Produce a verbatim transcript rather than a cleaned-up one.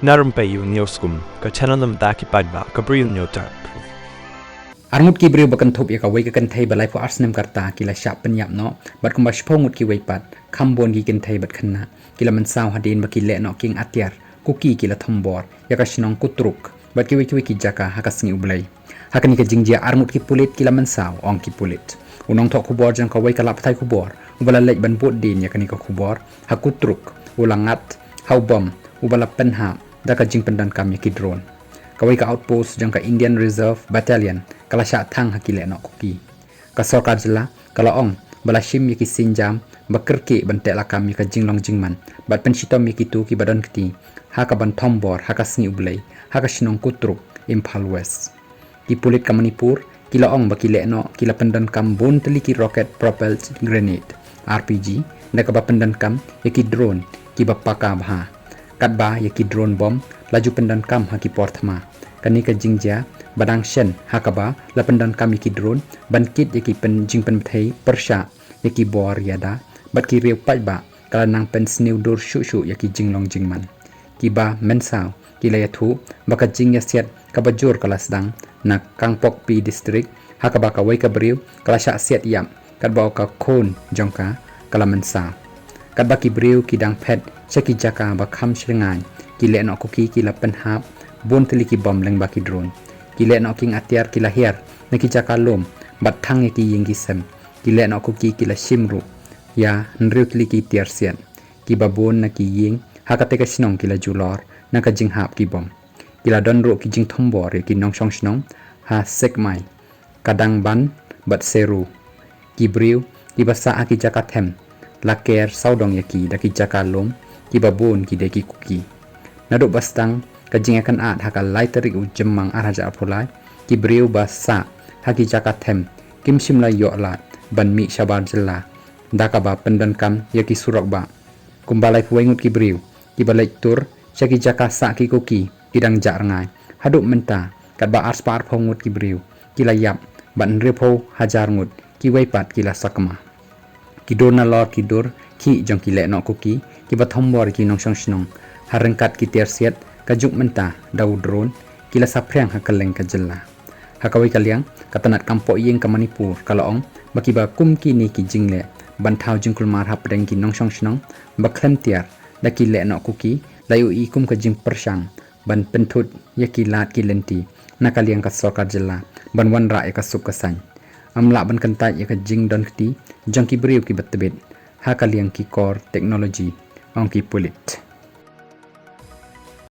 Na rympei ïa u News Kum, ka channel na bynta ki paidbah, ka Bri News Tap. Arngut ki briew ba kynthup ïa kawei ka kynthei ba laiphew ar snem ka rta ki la shah pynïap noh, bad kumba shiphew ngut kiwei pat, kham bun ki kynthei bad khynnah, ki la mynsaw hadien ba ki lehnohking atiar Kuki ki la thombor ïa ka shnong Kutruk bad kiwei kiwei ki jaka ha ka Sngi U Blei. Ha kane ka jingjia arngut ki pulit ki la mynsaw, ong ki pulit. U nongthoh khubor jong kawei ka lad pathai khubor uba la leit ban bud dien ïa kane ka khubor ha Kutruk u la ngat ha u bom uba la pynhap da ka jingpyndonkam ïa ki drone. Kawei ka outpost jong ka Indian Reserve Battalion ka la shah thang ha ki lehnoh Kuki. Ka sorkar jylla ka la ong ba la shim ïa ki sienjam ba kyrkieh ban tehlakam ïa ka jinglong jingman bad pynshitom ïa kito kiba don kti ha kaban thombor ha ka Sngi U Blei ha ka shnong Kutruk, Imphal West. Ki pulit ka Manipur ki la ong ba ki lehnoh ki la pyndonkam bun tylli ki rocket propelled grenade, R P G, da kaba pyndonkam ïa ki drone kiba paka bha, katba ïa ki drone bom la ju pyndonkam ha ki por thma. Kane ka jingjia ba dang shen ha kaba la pyndonkam ïa ki drone ban kit ïa ki pyn-, jingpynbthei pyrshah ïa ki bor ïada bad ki riew paidbah ka la nang pynsniew dur shuh shuh ïa ki jinglong jingman. Kiba mynsaw ki la ïathuh ba ka jingïasiat kaba jur ka la sdang na Kangpokpi District, ha kaba kawei ka briew ka la shah siat ïap katba ka khun jong ka ka la mynsaw. Katba ki briew ki dang phet sha ki jaka ba kham shngaiñ, ki lehnoh Kuki ki la pynhap bun tylli ki bom lyngba ki drone. Ki lehnohking atiar ki la hiar na ki jaka lum bad thang ïa ki ïing ki sem. Ki lehnoh Kuki ki la shim ruh ïa hynriew tylli ki tiar siat, kiba bun na ki ïing ha katei ka shnong ki la julor na ka jinghap ki bom. Ki la don ruh ki jingthombor ïa ki nongshong shnong ha Sekmai, Kadangban bad Seru. Ki briew kiba sah ha ki jaka them la ker sawdong ïa ki da ki jaka lum, kiba bun ki dei ki Kuki. Naduh ba sdang ka jingïakynad ha ka lai tarik u Jymmang ar hajar arphew lai, ki briew ba sah ha ki jaka them kim shym la ïoh lad ban mih shabar jylla da kaba pyndonkam ïa ki surok bah. Kumba laiphew wei ngut ki briew kiba leit tur sha ki jaka sah ki Kuki ki dang jah rngai. Haduh mynta katba arspah arphew ngut ki briew ki la ïap bad hynriewphew hajar ngut kiwei pat ki la sakma. Ki dur nalor ki dur khih jong ki lehnoh Kuki kiba thombor ïa ki nongshong shnong ha ryngkat ki tiar siat ka juk mynta da u drone ki la saphriang ha kylleng ka jylla. Ha kawei ka liang, ka tnad kam pohïing ka Manipur ka la ong ba kiba kum kine ki jingleh ban thaw jingkulmar hapdeng ki nongshong shnong ba khlem tiar da ki lehnoh Kuki la ïohi kum ka jingpyrshang ban pynthut ïa ki lad ki lynti na ka liang ka sorkar jylla ban wanrah ïa ka suk ka saiñ. Ym lah ban kyntait ïa ka jingdon kti jong ki briew kiba tbit ha ka liang ki kor technology, ong ki pulit.